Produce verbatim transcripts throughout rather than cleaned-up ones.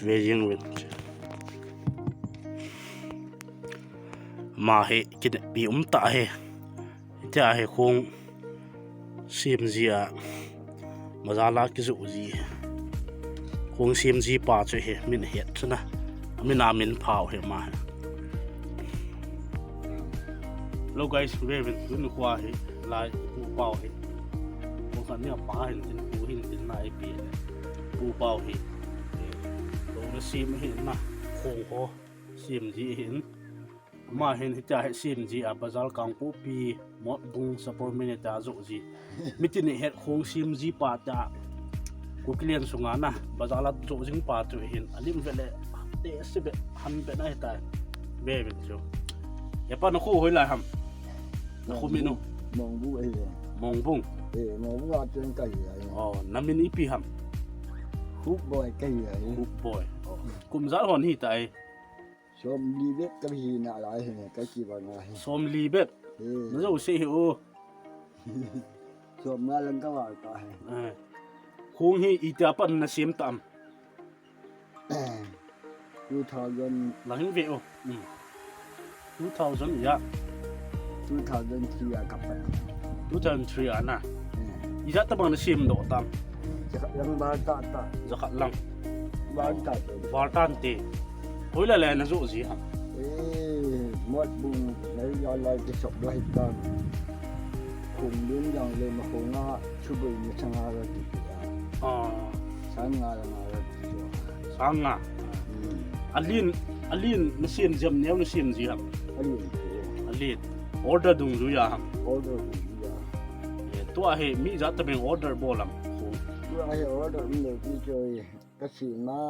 Ve jing uvin. Ama hi kineppi um tah hi. Hitia hi khong sem ji a, bazar a kijoh ji. Khong sem ji pa chu hi min het chu na. Min a min phau hi ama hi. Hello guys, ve uvin, tuni khoa hi lai pu pau hi. Pu khat ni a pa hin tin, pu hin tin na ipi. Pu pau hi. Lo na sem hi na, khong ho sem ji hin. Ama hin hitia hi sem ji a, bazar Kangpokpi, Motbung, Sapormeina ta joh ji. Mitin in het khong sem ji pa ta. Kuki len sunga na, bazar a joh jing pa chu hin, alim ve le, te se be, han be na hita. Ve ve chu. He pa, na kho hoilai ham? Na kho min u? Mongbung ahi. Mongbung. Eh, Mongbung a cheng kahi ahi. Oh, na min ipi ham? Hoop Boy kahi ahi. Hoop Boy. Oh. Kum ijat hon hita e? Somli bep kahi nalai hi, kakiva ngai. Somli bep. Eh. Na jouse hi o. Somnga lang kaval ta hi. Eh. Khong hi itia pat na sem tam? Two thousand. Lang hin ve o. Hmm. Two thousand ya. Two thousand three a kapat. Two thousand three a na. Hmm. Ijat tabang na sem doh tam? Jakhat lang val tah tah. Jakhat lang. Val tah tah. Val tah te. Hoilai lai na joh ji ham? Eh, Motbung, lai lai lai te sop lai tam. Khong lim jang le ma khong a, chubui ni changa ra ti. Ah. Sang nga ra nga ra. Sang nga. Hmm. Alen, alen na sem ji ham, neo na sem ji ham? Alen. Alen. Order dungjui a ham? Order dungjui a. Eh, tua hi mi ijat tabang order bol ham? Tua hi order mi le ki choi. Ka sem a.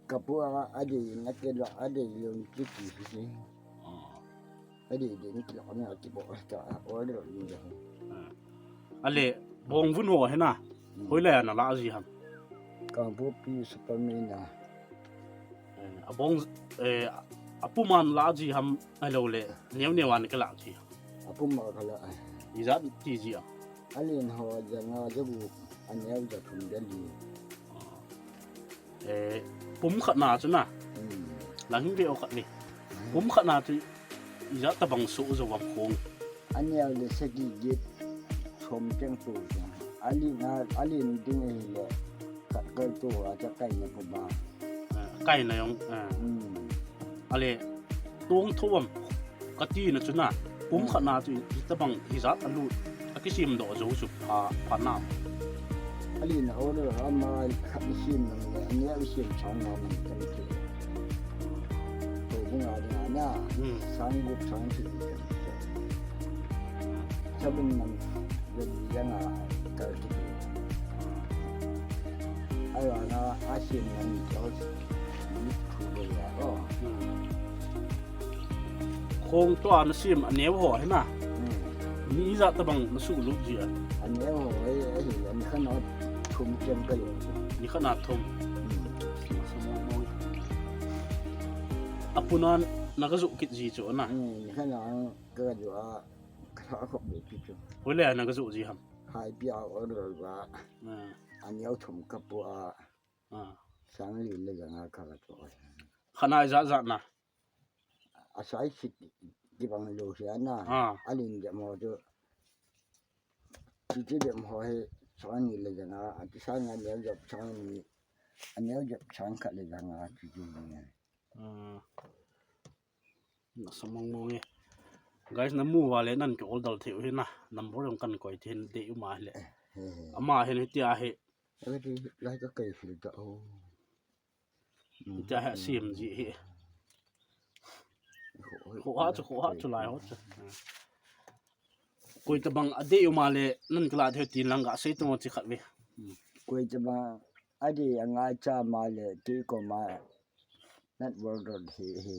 Ka pu a, adei na ke la, adei lo ki ki. Ah. Adei dei ni ki la na ki bol ta order mi le. Ah. Ale, bong vun ho hi na. Hmm. Hoilai a na la ji ham? Kangpokpi Sapormeina. Eh, abong, eh, apum a na la ji ham, ahilou le, neo neo a na kila ji ham? Apum a kala. Ijat ti ji a? Alen ho janga jagup, aneo jathum jali. Eh, pum khat na chu na. Hmm. Lang hin ve o khat ni. Hmm. Pum khat na chu ijat tabang soh jou ham khong? Aneo le sagi get som teng to. Alen a, alen ding ahile khat kal to a cha kai na pum a. Ah, kai na jong, ah. Hmm. Ale, tong tho am kati na chu na, pum khat na chu itabang hijat a lut, a kisem doh jou chu pha, pha nam? Alen a order ama khat ni sem nang le, aneo sem sang nga nang kan ti. To bung a ding a na, hmm, sang gup sang ti. Sabun nang, yan, yan a kal ti. Ai wa na, a sem nang ni kyo, ni thu de ya, oh. Hmm. Khong tua na sem aneo ho hi na. Hmm. Ni ijat tabang na suh lut ji a? Aneo ho hi, hi, ni khat na thum kem ka jo. Ni khat na thum. Hmm. Apum a na ka joh kit ji chu na. Hmm, ni khat na ka joh a, ka kha khop be kit chu. Hoilai a na ka joh ji ham? Hai pi a order va. Hmm. Aneo thum ka pu a. Ah. Sang li le janga ka ka to. Khat na ijat jat na? A size kibang lou hi a na. Ah. Alen jep ho chu. Chi chi jep ho hi sang ni le janga, a ti sang aneo jep sang ni. Aneo jep sang khat le janga chi chi ni. Ah. Na sa mong mong e. Guys, na mu uva le nan ki order thei u hi na. Number jong kan koi thei, dei u ma le. Eh, eh, eh. Ama hin hitia hi. Ati lai ka kai fil ta o. Hitia hi sem ji hi. Kho ha chu, kho ha chu lai ho chu. Koi tabang adei u ma le nan kala thei tin lang ga sei tamo chi khat ve. Koi tabang adei angai cha ma le ti ko ma. Nat world road hi, hi.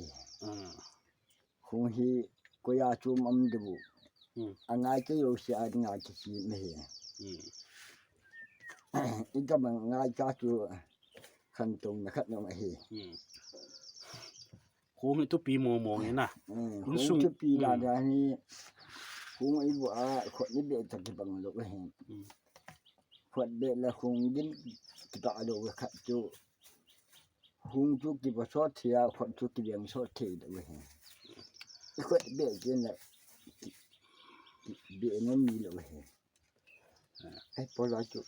Ah. Khong hi koiya chom am diu. Hmm. Angai cha jouse a dinga kisem hi. Hmm. Itabang ngai cha chu khantouna khat jong ahi. Hmm. Khong hi thupi mong mong hi na. Hmm, khong thupi da da hi. Khong ibu a khot ni be ta kibang lou hi. Hmm. Khot be la khong gin kita lou khat chu. Hung chu kipa sot thei a, khut chu kibeng sot thei lou ahi. I khut beh kit na, beh nom mi lou ahi. Ai, po la chu,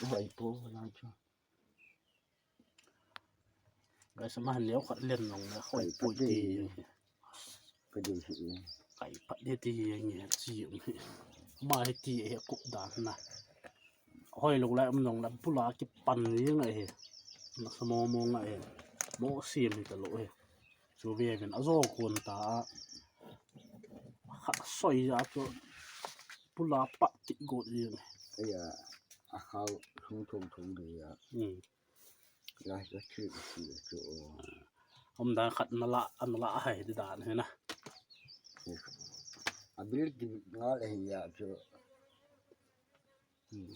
hoi po la chu. Guys, ama neo khat len nong le hoi pui ti. Ka dei hi. Kai pat de ti hi nge chi um hi. Ama hi ti hi kup dan na. Hoi lou lai um nong la bula kipan ni ngai hi. Na sa mo mo ngai hi. Mo siam hi ta lou hi. Chu ve vin a zo kun ta a. Kha soi ja chu bula pat ti got ni. Aya, a khau thung thung thung de ya. Hmm. Lai ka chi chi chu. Om dan khat na la, an la hai di dan he na. A bil ki ngal he ya chu. Hmm.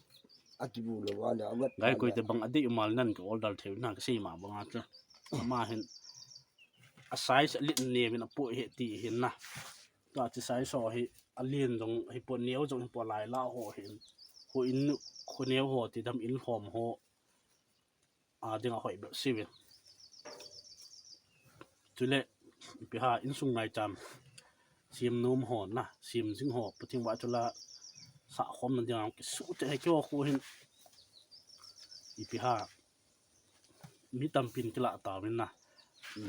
A ki bu lo wa le a wat. Gai koi te bang a di mal nan ka order theu na ka sei ma bang a chu. Ma hin a size a lit ne min a pu he ti hin na. Ka ti size so hi a lien jong hi po neo jong hi po lai la ho hin. Ho in ho neo ho ti dam in hom ho. A ding a hoi bep si ve. Chule, ipi ha insung maicham. Siam nom ho na, siam jing ho, Pathen vahchoi la sa khom na ding a kisu te he kyo khu hin. Ipi ha, mi tampin kila ta vin na.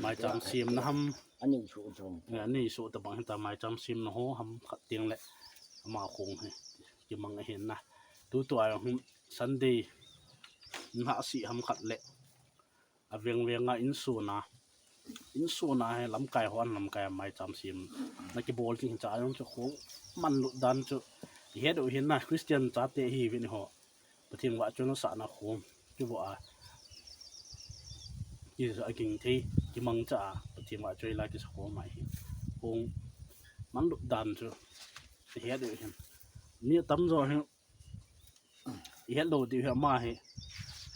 Maicham siam na ham. Ani chu chong. Ani su ta bang hin ta maicham siam na ho ham khat tiang le. Ama khong he. Kimang a hin na. Tu tu a hum Sunday. Na si ham khat le. A veng veng a insung na. Insung na he lamkai ho an lamkai a maicham siam. Na kibol ting cha jong chu khong man lut dan chu. He do hin na Christian cha te hi vin ho. Pathen vahchoi na sa na khom. Ki vo a. Ki sa a king thei. Kimang cha a. Pathen vahchoi la kisa khom mai hi. Khong man lut dan chu. He do hin. Mi tam jo hin. I het lou diu hi ama hi.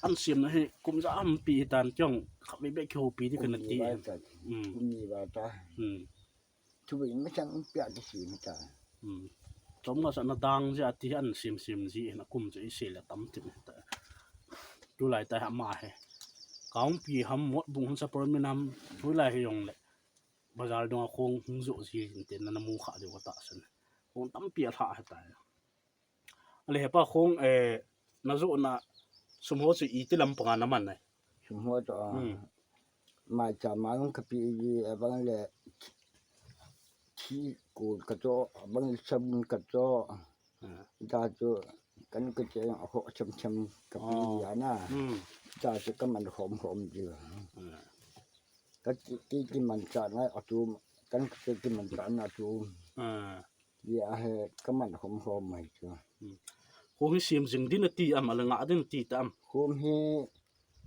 An siam na hi kum ja am pi hi tan kyong kha be be ki ho pi di kana ti. Kum ni va ta. Hmm. Kum ni va ta. Hmm. Thu be mi chang pia ki si mi ta. Hmm. Chom nga sa na dang ja ti an siam siam ji na kum ja i se le tam ti ta. Tu lai ta ama hi. Kaung pi ham mot bung han sa por mi nam. Tu lai hi yong le. Bazar dong a khong hung jo ji tin te na na mu kha de wa ta san. Khong tam pi a tha ha ta. Ale hepa khong, eh, na jo na sum ho chu iti lam panga na man nai. Sum ho chu, ah, hmm. Maicham a jong ka pi ji, abang le thi ko ka cho, abang le sabun ka cho. Ah. Da chu kan ka che a ho cham cham ka pi ji ana. Hmm. Da chu ka man hom hom ji. Ah. Ka ki, ki, ki man cha na a tu, kan ka ki man cha na a tu. Ah. Ye a he ka man hom hom mai chu. Hmm. Khong hi siam jing din a ti am, a la nga din ti ta am. Khong hi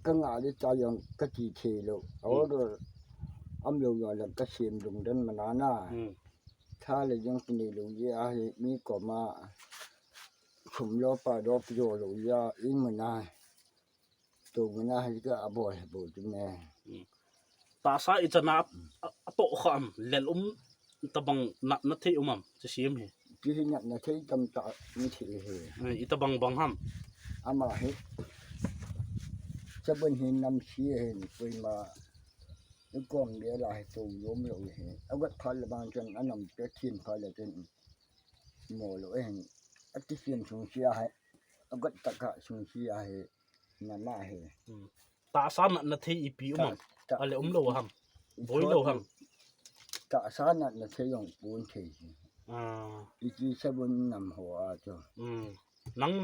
ka nga di ta jong ka ti thei lou. Hmm. Order am lou jong le ka siam jing den mana na. Hmm. Tha le jong ki nei lou ye a he mi koma. Sum lo pa do pi jo lou ya i mana. Tu mina hi ka a bol he bol tu me. Hmm. Tahsa i chana a, a to kha am, lel um tabang na, na thei um am, chi siam hi. Chi hi na, na thei tam ta ni thei hi. Eh, i tabang bang ham. Ama hi. Sabun hi nam si hi, pui ma. I kom le la hi to yom lo hi. A gat phal le bang chan a nam pe thin phal le chan. Mo lo hi. A ti siam sung sia hi. A gat ta ka sung sia hi. Na ma hi. Hmm. Tahsa natna thei ipi um am? Ta, ta, ale um lo ham. Boi lo ham. Tahsa natna thei jong pon thei. Ah. Iti sabun nam ho a chu. Hmm. Nang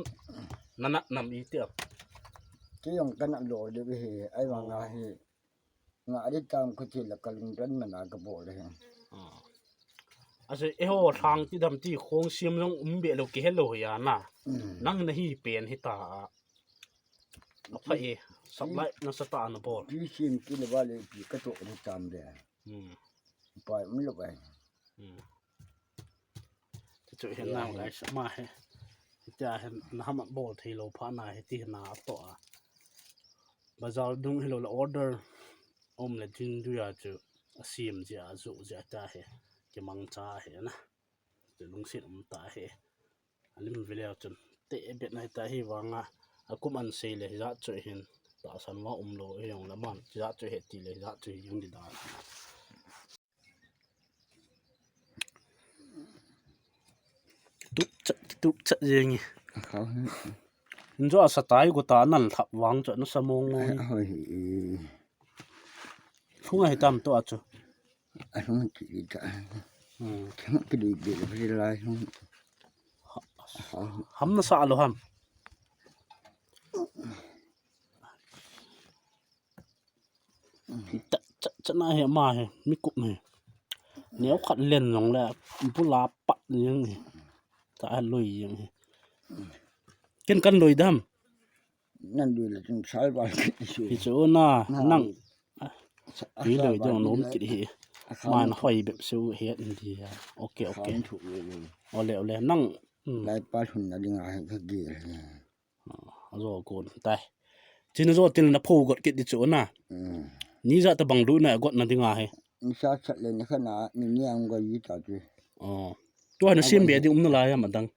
na nat nam iti am? Ti jong ka nat lo le hi. Ai vang a hi. Nga ri tam ka ti la ka lungdon mana ka bol le hi. Ah. Ase, eiho thang ti dam ti khong siam jong um be lo ki he lo ya na. Hmm. Nang na hi pen hi ta. A pha e, supply na sa ta na bol. Ti sim ti le ba le pi ka to ni tam de. Hmm. Pai mi lo bai. Hmm. Ti chu hen na guys, ma he. Ti a hen na ham bol thei lo pha na he ti na to a. Bazar dung hi lo la order. Om le din du ya chu. A sim ji a zu ji a ta he. Ki mang cha he na. Chu lungset um ta he. A lim ve leu chun te bet nai ta hi vang a, a kum an sei le hi ja chu hin. Tahsan va umlou, hijong le man, jat chu he ti le, jat chu hi jong di dan. Tup chat, tup chat jeng e. Akhau hi. Injo asa tai go ta nan thap vang chu nasa mong mong e. Ahoi hi. Lhung ahi tam to a chu. Alhung ti ta. Hmm. Lhung ki dui be le lai lhung. Ham nasa lo ham. Cha, cha, cha na he ma he, mi kup he. Neo khat len jong le, bula pat jeng he. Ta a lui jeng he. Ken kan lui dam. Nan lui le chun sal bal kit chu. Hi chu na, nang. Hi lui dong nom kit hi. Man hoi bep seu he India. Okay, okay. Ole, ole, nang. Hmm. Lai pa thun na ding a he ka gel he. Ajo kon tai. China jo til na pho got kit di chu na. Hmm. Ni ja ta bang lu na got na dinga he. Ni sa chat le ni khana ni ni ang go yi ta chu. Oh. Tu ha na sim be ding um na lai am adang.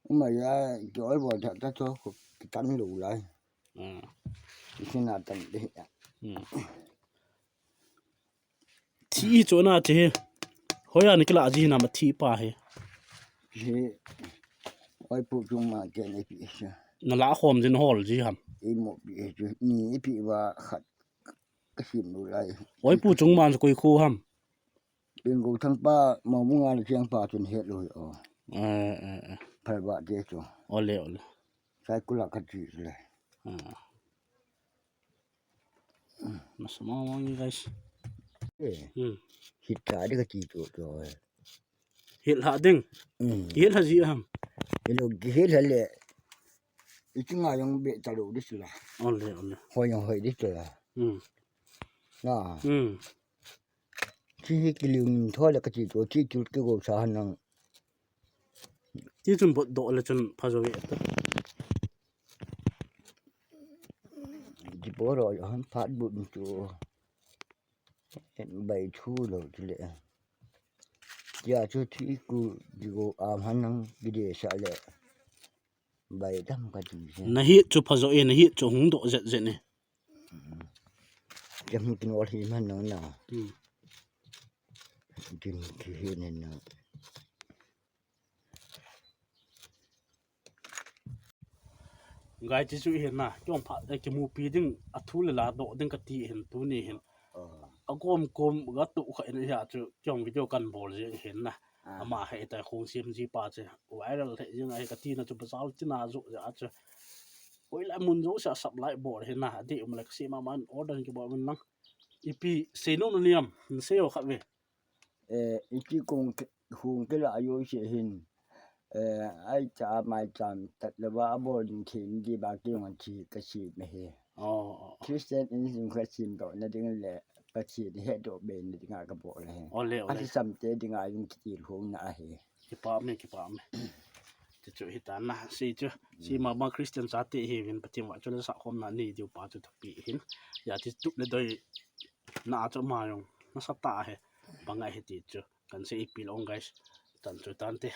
Um a ya ki oi bo ta ta cho ko ki tan lu lai. Hmm. Ki na tan de. Hmm. Thi hi chu na chi hi. Hoi a na kila ji na ma thi pa hi. Hi. Oi pu chung ma ke ne pi sa. Na la khom jin hol ji ham. I mo pi chu ni pi va khat ka sim lu lai. Oi pu chung ma koi khu ham. Pin go thang pa ma mu nga le chiang pa chun het lu hi o. Eh, eh, eh. Phal ba ke chu. Ole, ole. Sai kula ka chi le. Ah. Nasa mong mong guys. Eh. Hmm. Hit ta de ka ti to to. Hit ha ding. Hmm. Hit ha ji ham. Hit lo hit ha le. Iti nga jong be ta lo de sila. Ole, ole. Hoi jong hoi de sila. Hmm. Na. Hmm. Chi hi kiliu min tho le ka ti to ti tu ke go sa han nang. Ti chun bot do le chun pha jo ve ta. Di boro han phat bu tu. Bai thu lo tu le. Ya chu thi ku di go a han nang ki de sa le. Bai dam ka ti se. Na hi chu pha jo e, na hi chu hung do zet zet ne. Jam kin ol hi man nang na. Hmm. Kin ki hi ne na. Gai ti chu hin na, kiong pha, eh, kimupi ding, a thu le la do ding ka ti hin tu ni hin. Ah. A kom kom ga tu kha in hi a chu, kiong video kan bol je hin na. Ah. Ama he tai khong sim ji pa che, viral the jing a he ka ti na chu bazar ti na jo ja chu. Oi la mun jo sa sap lai bol hin na, di um le ka si ma man order ki bol min lang. Ipi sei nom niam, sei o khat ve. Eh, iti kong ke, hung ke la yo se hin. Eh, ai cha mai cham tat le ba bol ding khin di ba ki ngan chi ka si me he. Oh, oh, oh. Christian in sin ka sin do na ding le ka si di he do be na ding ka bol he. Ole, ole. Ati sam te ding a yung ki hung na he. Kipa me, kipa me. Ti chu hi ta na, si chu. Si ma ma Christian sa te hi vin Pathian va chu le sa khom na ni diu pa chu ta pi hin. Ya ti tup le doi na chu ma yong. Na sa ta he. Bang a he ti chu. Kan se ipi long guys. Tan chu tan te.